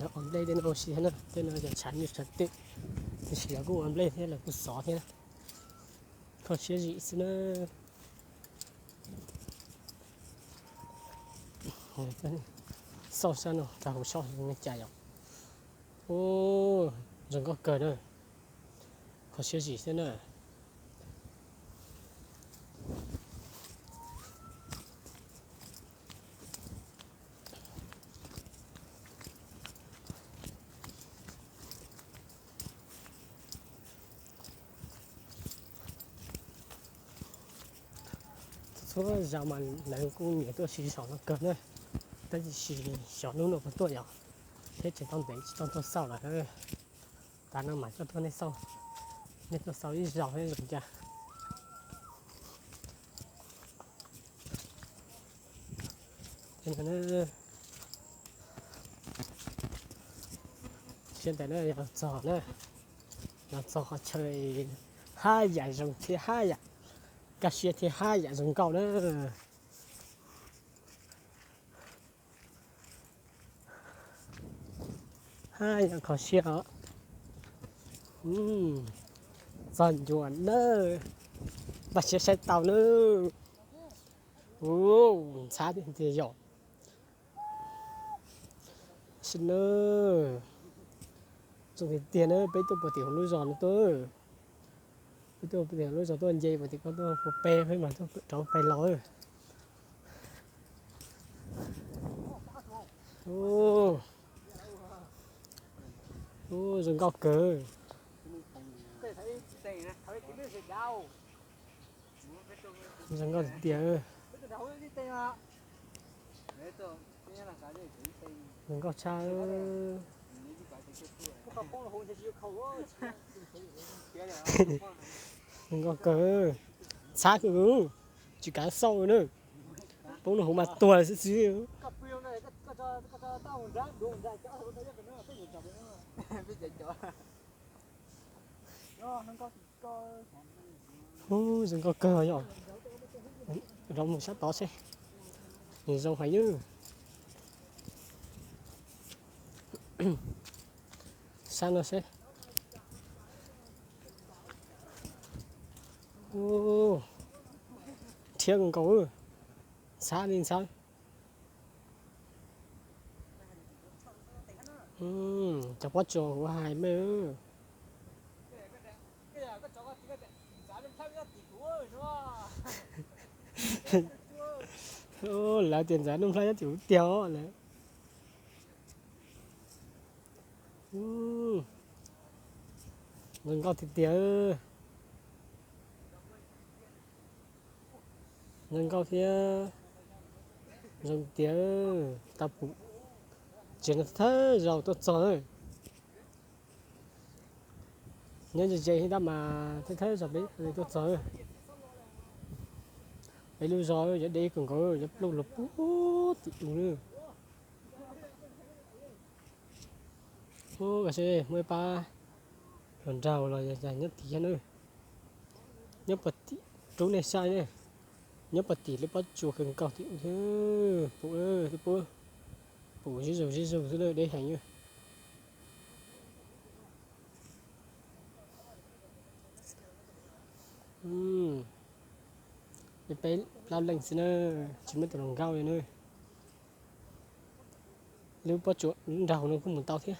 Ua nplej tej no ua si thiab na, tej no yog tshav nyuj tshav twm, tiam sis lawv kuj ua nplej thiab lawv kuj xov thiab na. Kho siab zim xwb na. Xauj sab no rau hauv soj me cas yom. Ub, zoo nkauj kawg na. Kho siab zim thiab na. Txhua zaus mas lawv kuj nyiam tuaj si zaum no kawg na, tab sis xyov hnub no puas tuaj yom, thiab tseem tau ntev tsis tau tuaj xauj lawm. Tav no mas coj tuaj nej xauj, nej tuaj xauj ib zaug thiab zoo cas. Siab ntev na, yog txog na, yog txog qhov chaw haj yam zoo thiab haj yam kaj siab thiab haj yam zoo nkauj na. Haj yam kho siab os. Txog ncua nawb, npaj siab saib tau nawb. Ntxhab tiag tiag yom. Sim no zoo tiag tiag na, peb tuaj puag tim hauv lub zos no tuaj. Peb tuaj puag tim hauv lub zos tuaj nce puag tim ko tuaj puag pem peb mas tuaj rau pem los. Zoo nkauj kawg. Zoo nkauj tiag tiag. Zoo nkauj tshaj. Zoo nkauj kawg. Ntxhab kawg, tsis kav xauj na. Poob nws hauv mas tuag xwb xwb. Ub, zoo nkauj kawg yom. Rov mus sab tod seb. Nws zoo heev nawb. Sab no seb. Ub, rhiab nkaus, ntxhab li ntxhab. Cov pob tsuas kuv hais mej. Lawv tias ntxhab Nuj Nplhaib nyob tim kuv tiag lawm. Zoo nkauj tiag tiag. Zoo nkauj thiab zoo tiag. Tau pum tsev no thawj zaus tuaj txog. Nyob ze ze thiab tab mas thawj thawj zaus peb tuaj txog. Peb lub zos yuav deb kawg nkaus, yuav plooj los puag tim ub lawm. Ub, koj saib muaj ib pab hluas nraug los yog nyob tim thiab na. Nyob puag tim, rub nej saib ne, nyob puag tim lub pob tsuas kawg nkaus tim ub thiab. Pum, pum, pum zib zug zib zug xwb na, deb heev. Peb plaub leej xwb na, tsis muaj tus hluas nkauj li na. Lub pob tsuas nraug no kuj mus tau thiab.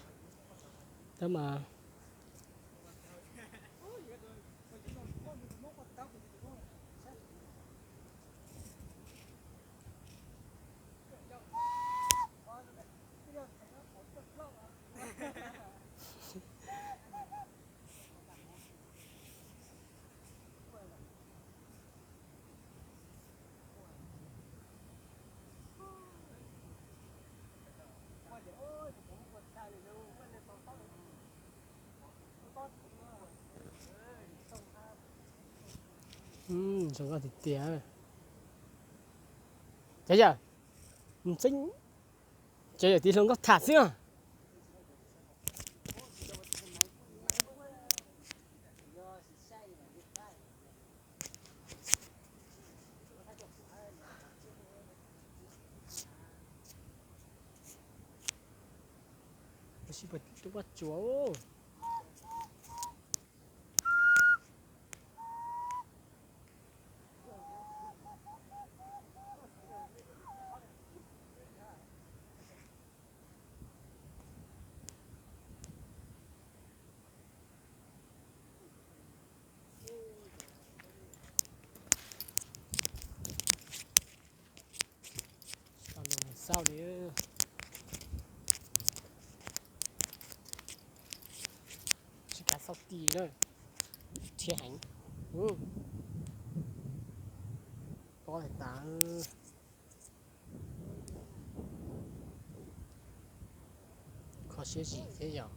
Tab mas Zoo nkauj tiag tiag. Cov yawm, tseem yog tiv hluas nkauj tham xwb. Sib pab tsuas. Xauj li, tsis kav xauj ti na, rhiab heev. Pob tas. Kho siab zim thiab yom.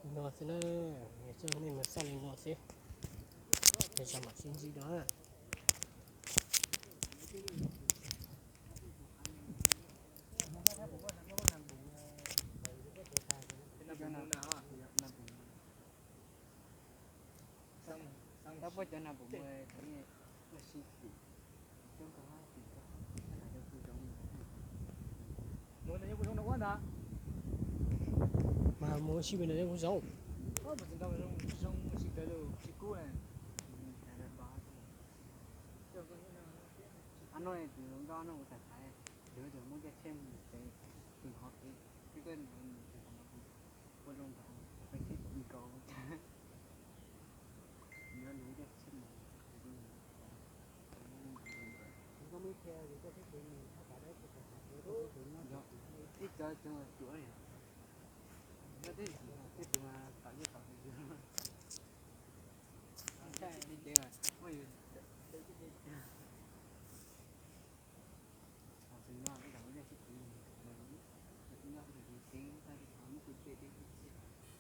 Li no xwb na, nej mus xauj li no xwb, es mam sib ntsib dua. Tab puas cov nas pum ua si xim, coob kawg, tim koj, cov kuj zoo. Mus ntawm yog kuv zoo no ua ntag. Mas mus ua si pem ntawd yog kuv zoo. Zoo si plaws lus tsis kub na. Ab no tus hluas nkauj no kuv tham tham, tus tus muab caj tsheb mus tsev, tus hov kev, tus tus ua zoo nkaus, peb sib nkaus. Ib cov tseem ruam li, yog tej tseem tom yej tom tus, ntshai li ces muaj yus